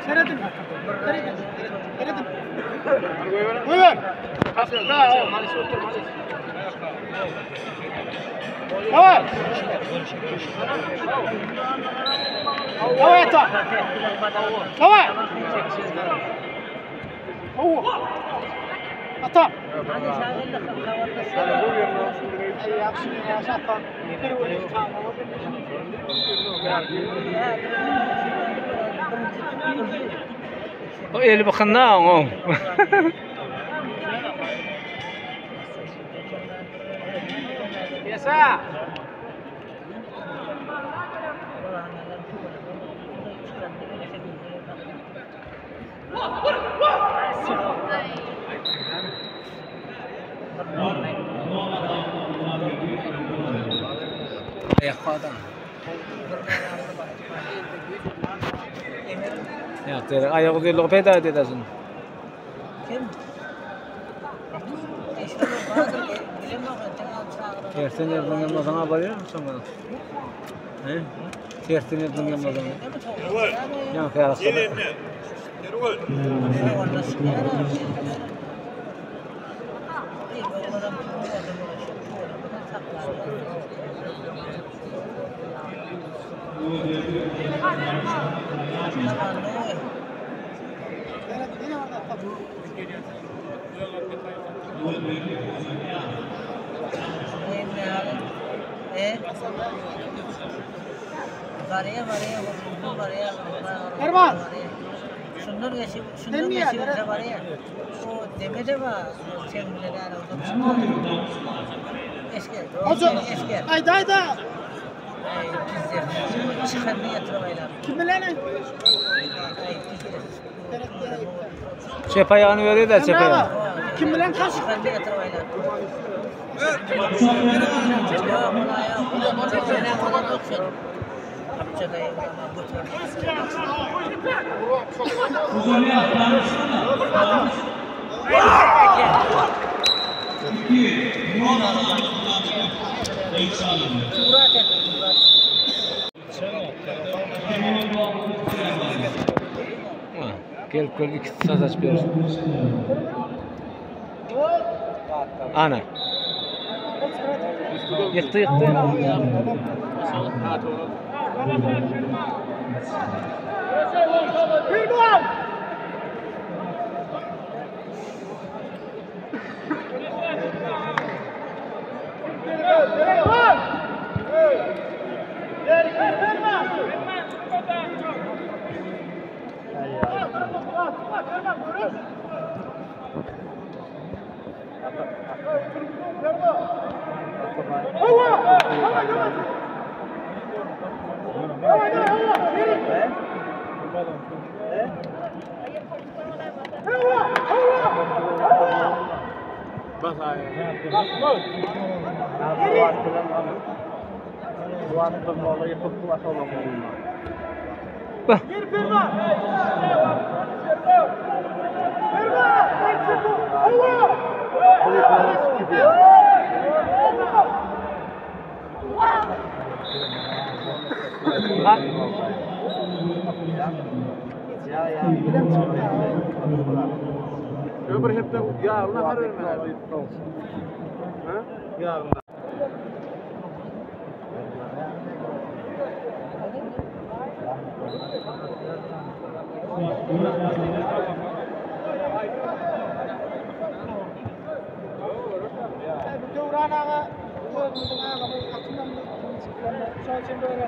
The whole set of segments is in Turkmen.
Seredin. Seredin. Seredin. Goýber. Daway. Daway ata. Daway. Ata. O eli bykynda oň. Yesa. Aýak adam. Ýa, tere aýak uzynlygy peýda edýär şunu. Kim? Tersten ýerden gelmesen habar ýok şoňa. He? Tersten ýerden gelmesen. Ýa, ýa. Erman. Şundan geçip, şundan Sen niye geçip geldin? de var ya. O demede var. Sen bile yani o Eski. Hoca. Eski. Haydi haydi. Ay pizdir. Çıkan niye tırmayla? Kim bilen? Ay pizdir. Çep aýagyny berýär de çep aýagyny. Kim bilen kaç? Çıkan niye tırmayla? Ha, Gelip gör ikisi sataş berir. Ana. Ýykdy ýykdy. Firman. Firman. Firman. Bah. Ha. Öbür hepde yağına har vermeler. Ha? Yağına. Döwran aga özümiziň agamyz atyndan şoň üçin böyle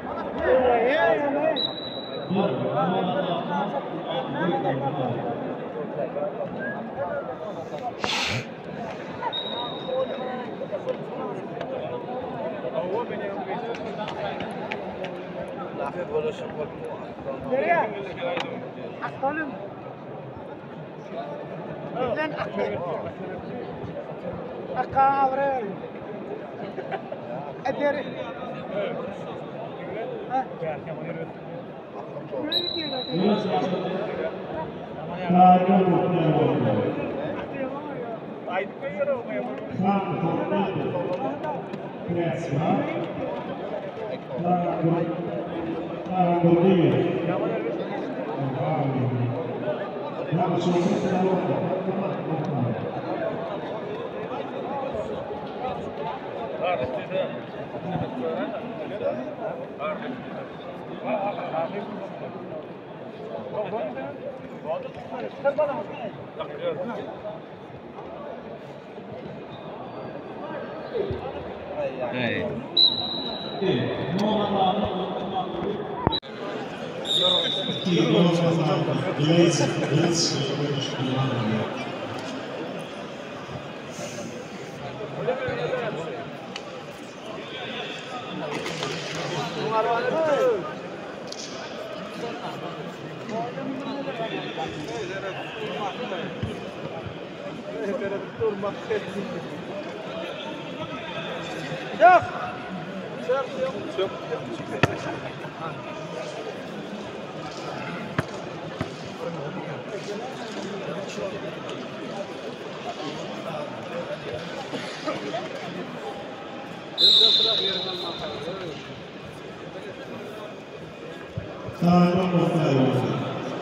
Nereye? Atalım. Bizden aklı. Akavre. Ederi. Ha? Hey.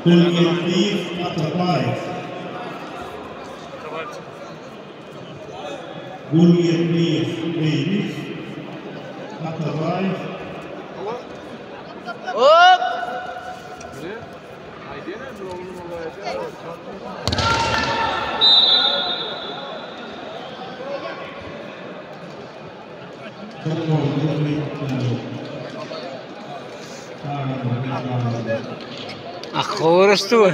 Gulgeldiýew Atabaýew. Gulgeldiýew Meýlis Atabaýew. Ah, gowuruşdy bu.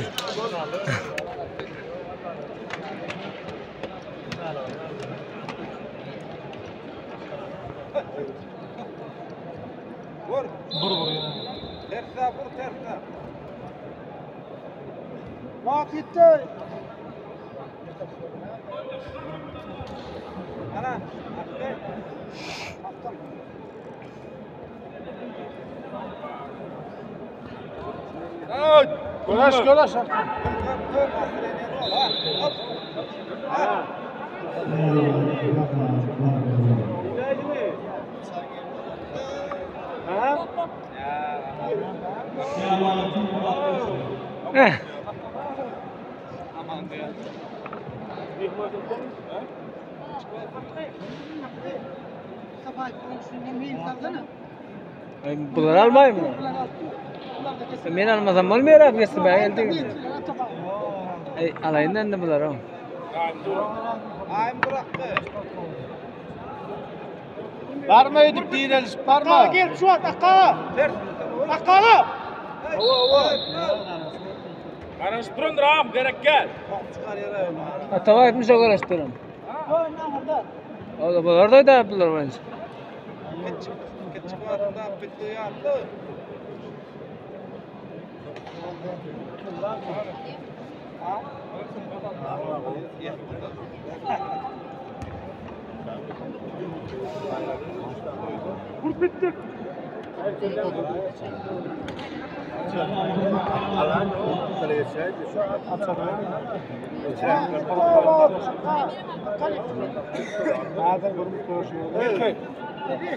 Tersine vur tersine. Wagt ýetdi. Ana. Attı. Attım. Golaş golaş. Dur dur dur. Ha. Hop. Ha. Eh. Sabah komşunun mil salsana. Ay, Bular almayayım mı? Bunlar al. Bunlar da kesin. Men almasam bolmaýar abi geçdi ben elde. Ay, Ay alayın da bular o. Ayım bıraktı. Barma edip direliş, barma. Gel şu at, akkala. Akkala. Ova ova. Garaşyp durandyr am, gerek gel. Atabaýew mi şogarasdyryn? O da bular da da bular bence. Küçük küçük varında bitti yaptı.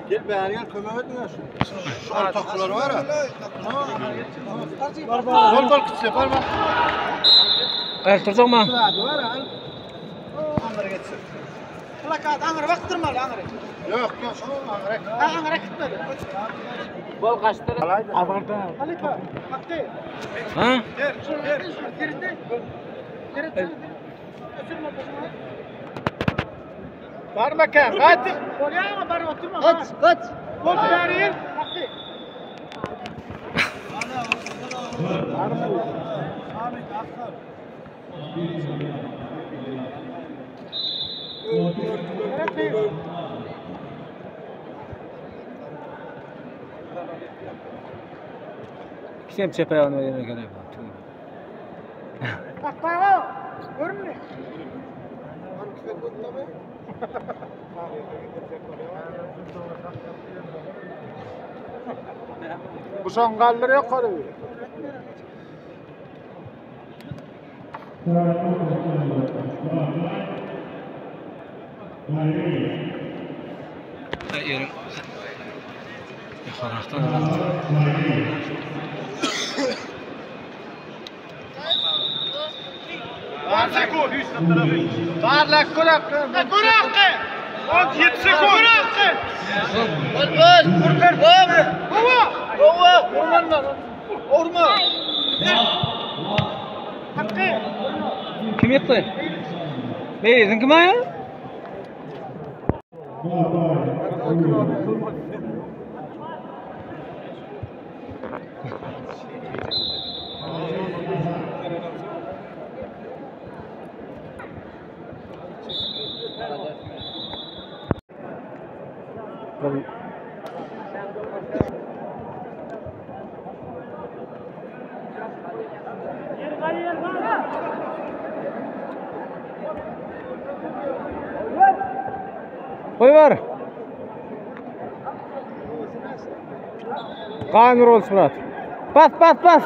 Gel beğen gel kömek etmiyor şu. Şu ortakçılar var ya. Bol bol küçük bol bol. El duracak mı? Plakat, aňyra baktırmaly, aňyra. Yok yok şunu angrek. Ha, aňyra gitmedi. Bol kaçtır. Halifa, baktı. Ha? Şunu, şunu, geride. Geride. Ötürme başına. Barma kem. Hadi. Bolýar ama bar oturma. Kaç, kaç. Bol bäri. Baktı. Kim çepe ýanyna ýene gerek. Akkala. Görünmüyor. Bu son kaldır yok orayı. Ay ýerim. Yukarıdan. 10 sekund. Barlak kurak. Kurak. 17 sekund. Kurak. Gol gol. Vur gol. Baba. Baba. Vurman Urma. Hakkı. Kim ýykdy? Meýliziň kim aýa? Goý bar. Gan rol surat. Bas bas bas.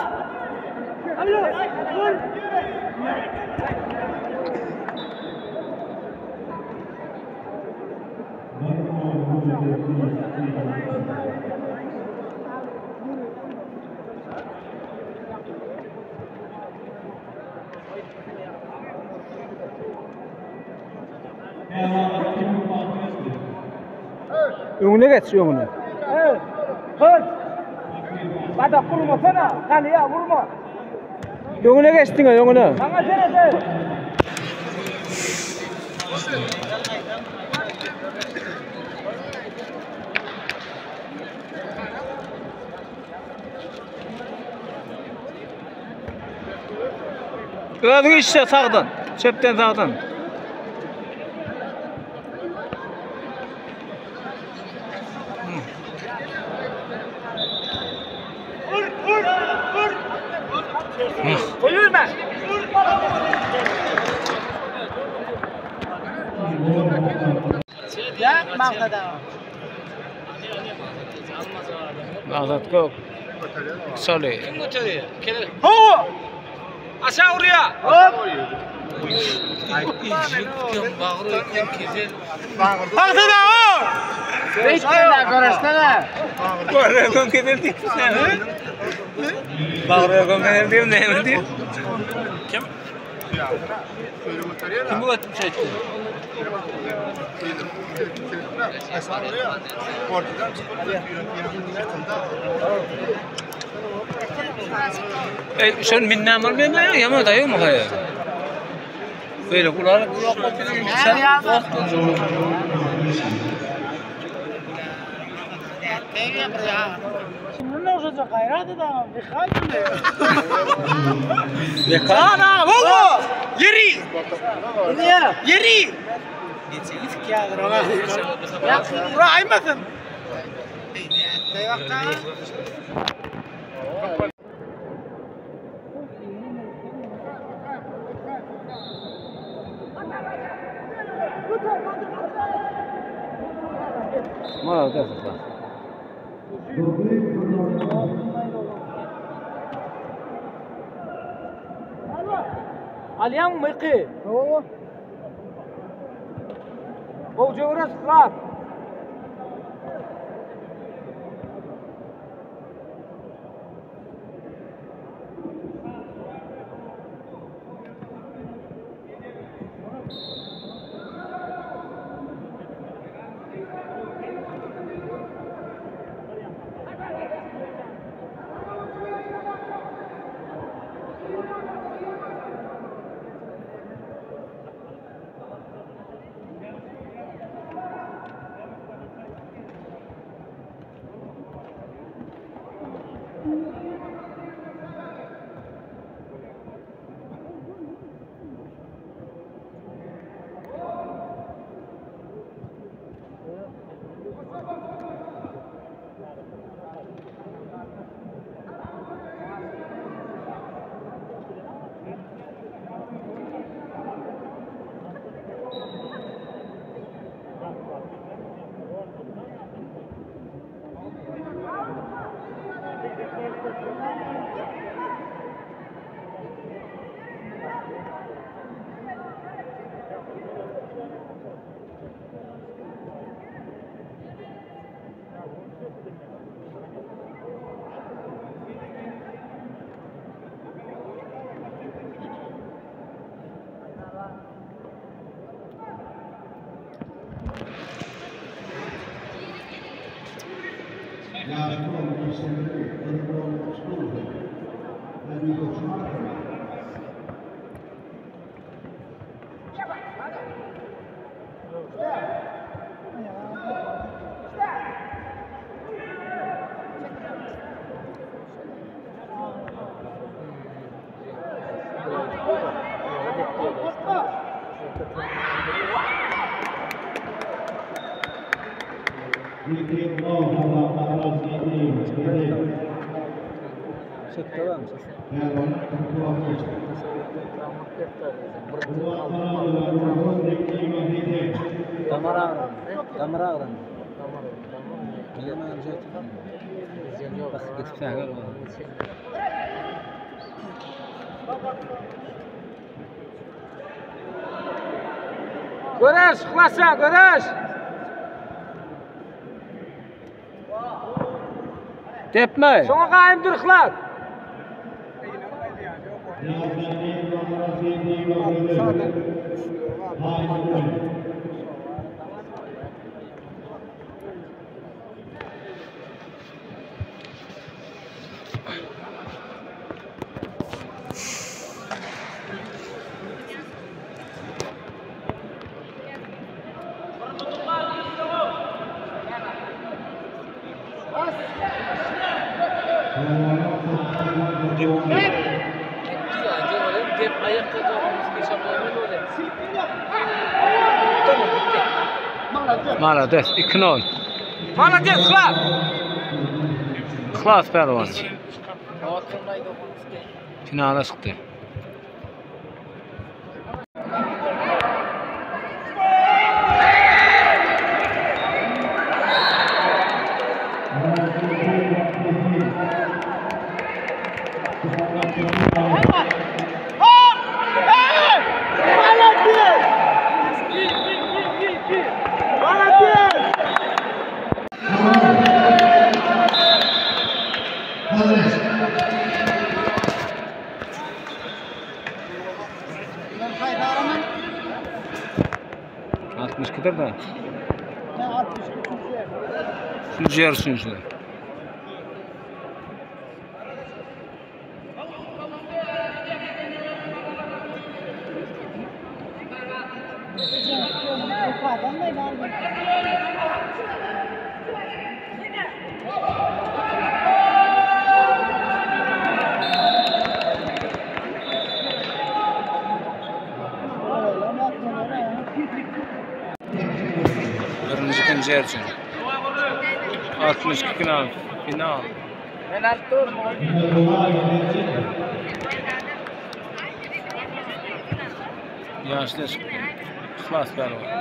Öňüne geç öňüne. Evet. Kız. Bada vurmasana. Kaleye vurma. Öňüne geç diňe öňüne. Bana sene de. Özüň işle sagdan. Çepden sagdan. Koyurma. Ya mağazada. Azat kok. Sali. Ho! Aşağı oraya. Hop. Mağazada o. Beştene görüştene. Bagryň kesildi. Bagryň kesildi näme diýip? Kim? Kim bu etmiş etdi? Ey sen minnam almaýar ýa daýy mı gaýa? Böyle ular sen Ne olacak gayret da bir haydi. Ne Ana, baba! Yeri! Niye? Yeri! Ya, aymasın. Молодец. Alyan mı ki? O cevres kırar. Damar agran. Damar agran. Bak gidip säger var. Göreş, hlasa, göreş. Depme. Şoňa gaýym dur hlas. Malades 2-0. Malades hlas. Yhlas pälwan. Finala çykdy. Altmış kidir da. Üçüncü yer üçüncü. Birinci ikinci yer üçün. 62 final. Final. Yaşlı çıktı. Yhlas pälwan.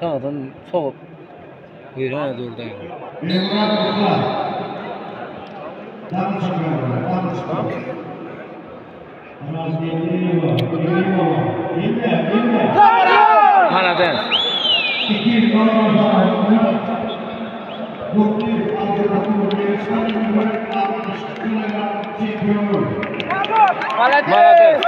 Sağdan soğup buyurana durdu. Malades. Malades.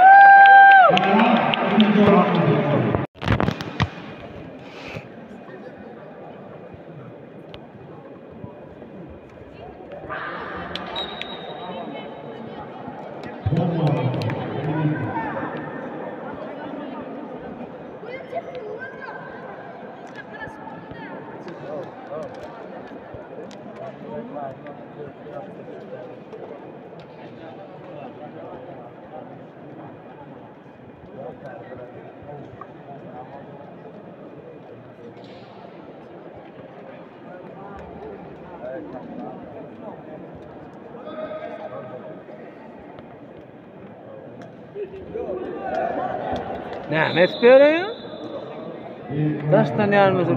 Näme edip ýören? Daşdan ýarmyzy.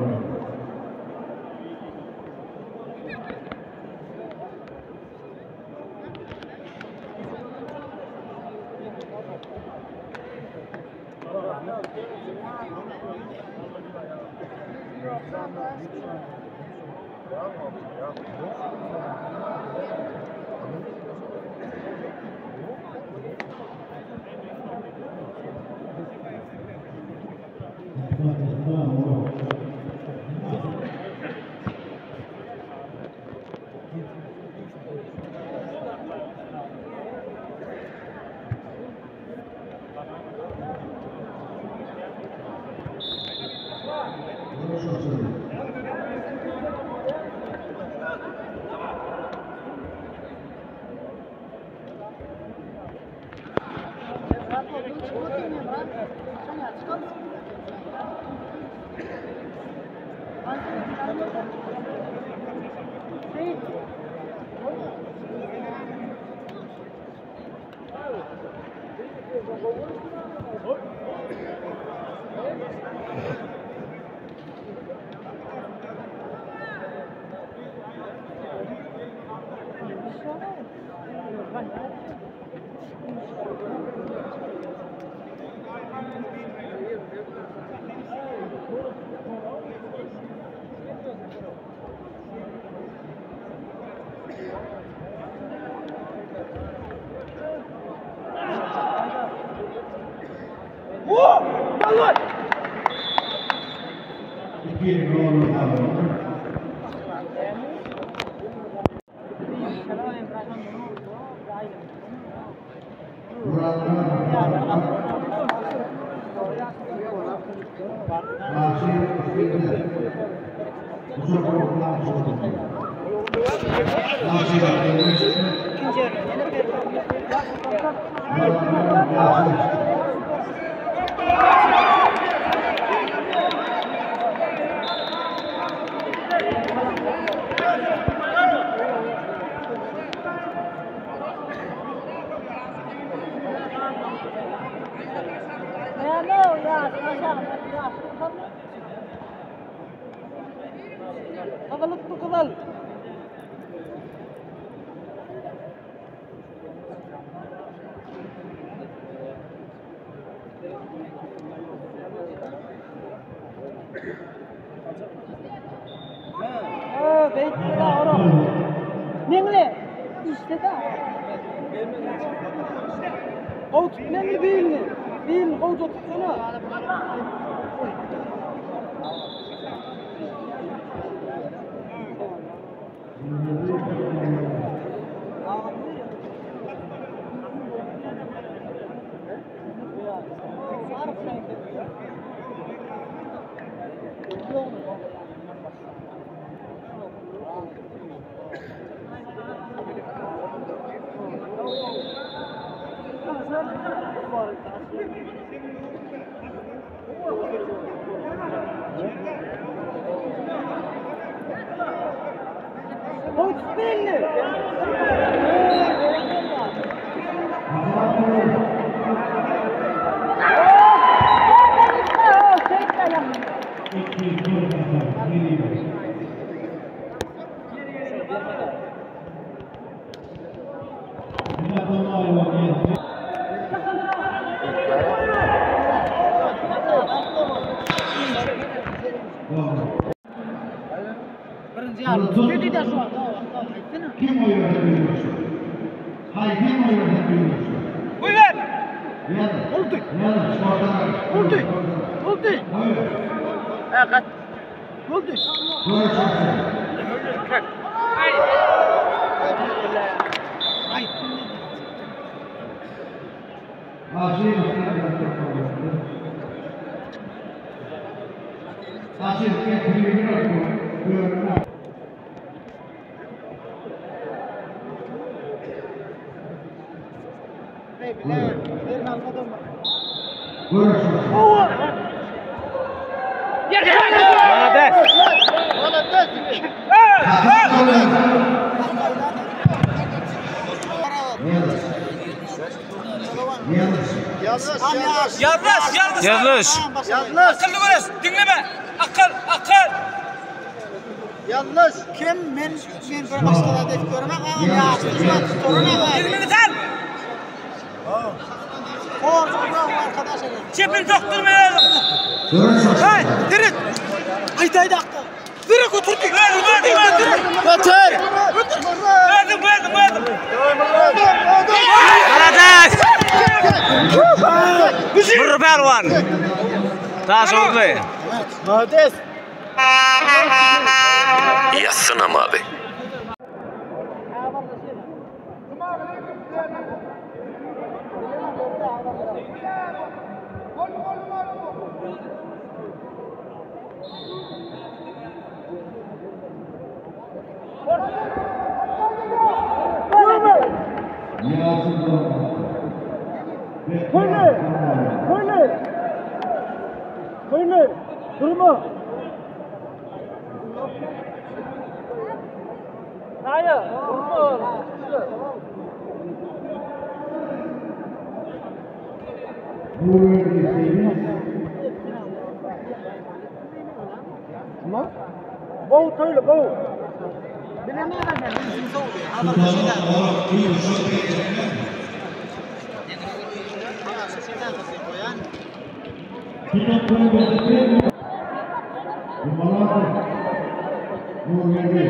Kim oy verdi Hayır kim oy verdi Buyur. Oldu. Oldu. Oldu. Ha kaç. Oldu. Göreş başladı. Yanlış. Yanlış, yanlış. Yanlış. Yanlış. Akıllı göreş, dinleme. Akıl, akıl. Yanlış. Kim men men bir başka da görmek ağam yaşlı torun ağam. Dilini sen. Korku arkadaş eler. Çepini dokturmayalım. Göreş başladı. Direkt. Haydi haydi akta. Direkt oturdu. Verdim, verdim, verdim. Götür. Verdim, verdim, verdim. Malades! Murry Pälwan. Daşoguzly. Malades. Ýassynam abi. Niyazi Doğan. Köylü! Köylü. Köylü. Durma. Hayır, durma. Nuri Seviz. Bol köylü bol. Numaralı Nurverdi.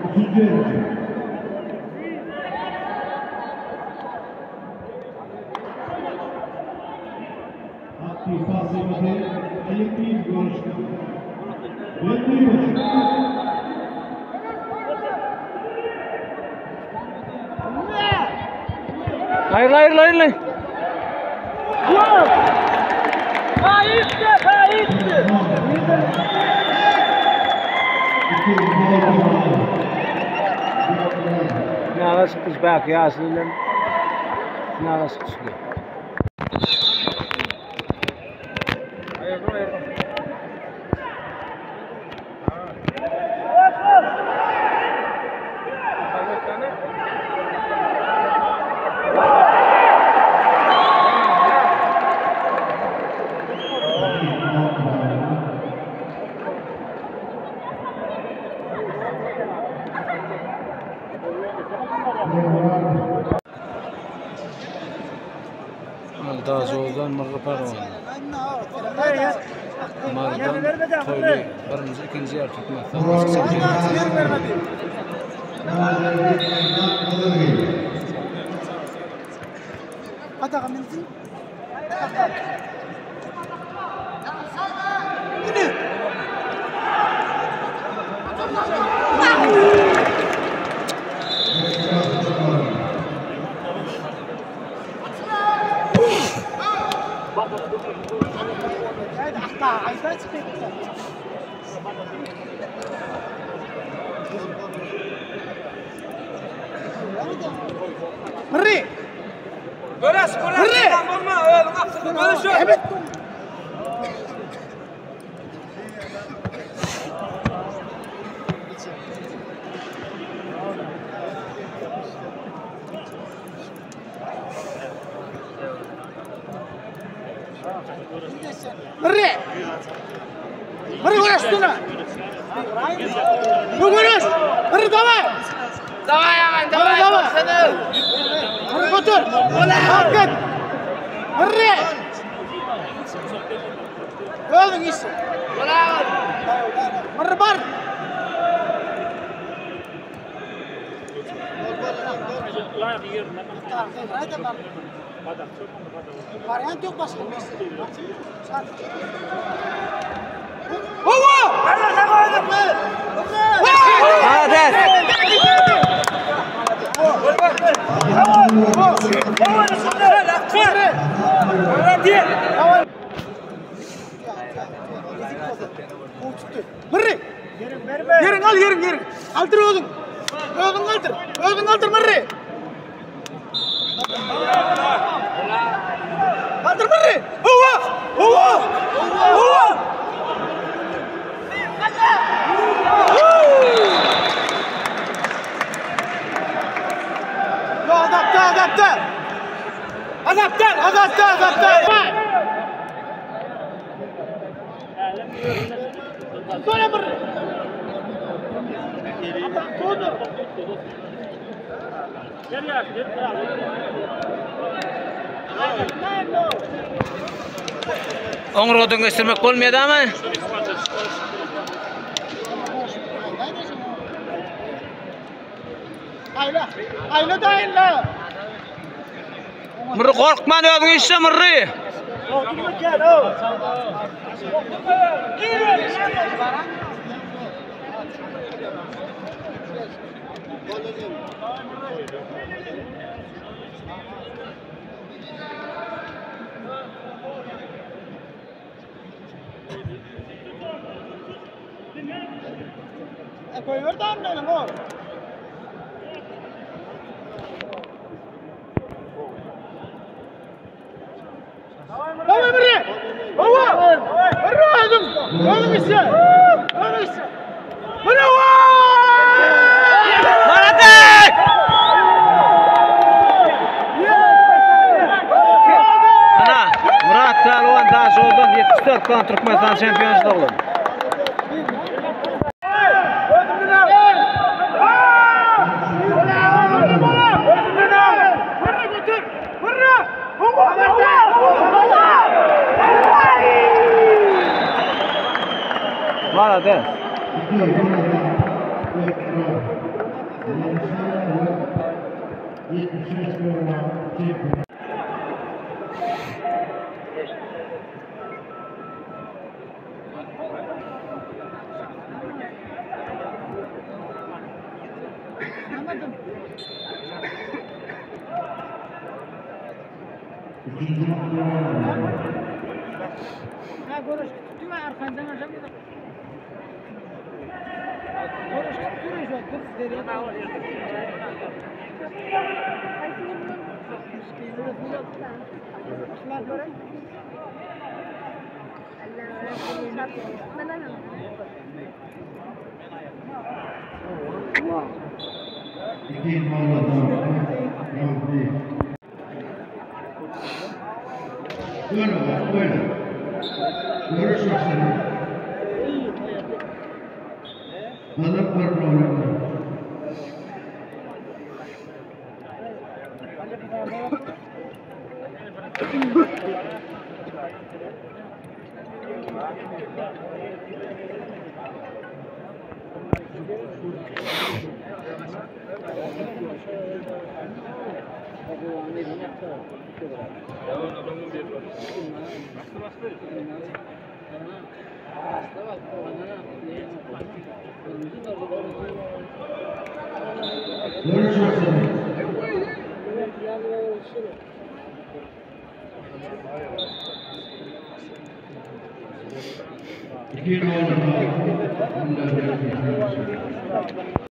Üçüncü yarıcı. Aktif Fazlı Ayıp değil görüştü. Ve duymuş. Aýryl, aýryl, aýryl. İki, numaralı. Finala çykdyş bak ýaşly bilen finala çykyşdy. Daşoguzdan Murry Pälwan. Marydan Toýly. Birinji, ikinji ýer Türkmenistan. Hadi minsin. Yine. Haydi akta, haydi çıkıyor. Mırri. Göreş, göreş. Olma, oğlum, akıllı göreş. Evet. Mırri. Mırri göreş tuna. Bu göreş. Mırri давай. Давай ağam, давай. Давай. Mırri götür. Hakkı. Mırri. Özün işi. Mırri bar. Variant yok başka. Malades! Mırri. Yerin al yerin yerin. Aldır özün. Özün aldır. Özün aldır Mırri. Aldır Mırri. Hova. Tutsana bir. Ata, tutur. Oňurgadan geçirmek bolmaýar dämi? Aýla, aýla da aýla. Murry gorkman özüň işle Murry. Goýber da annenin oğlum. Baba biri! Baba! Biri öldüm! Öldüm işte! Öldüm işte! Bravo! Молодец! Ana Murat Pälwan Daşoguzdan 74 kg Türkmenistan çempionçylygy boldy. Молодец. Ha görüş tutma arkandan hocam. Görüş tutuyor şu tut deriye. Böyle bak böyle. Görürsün seni. Balık var oğlum. Görürsün seni. İki oğlum.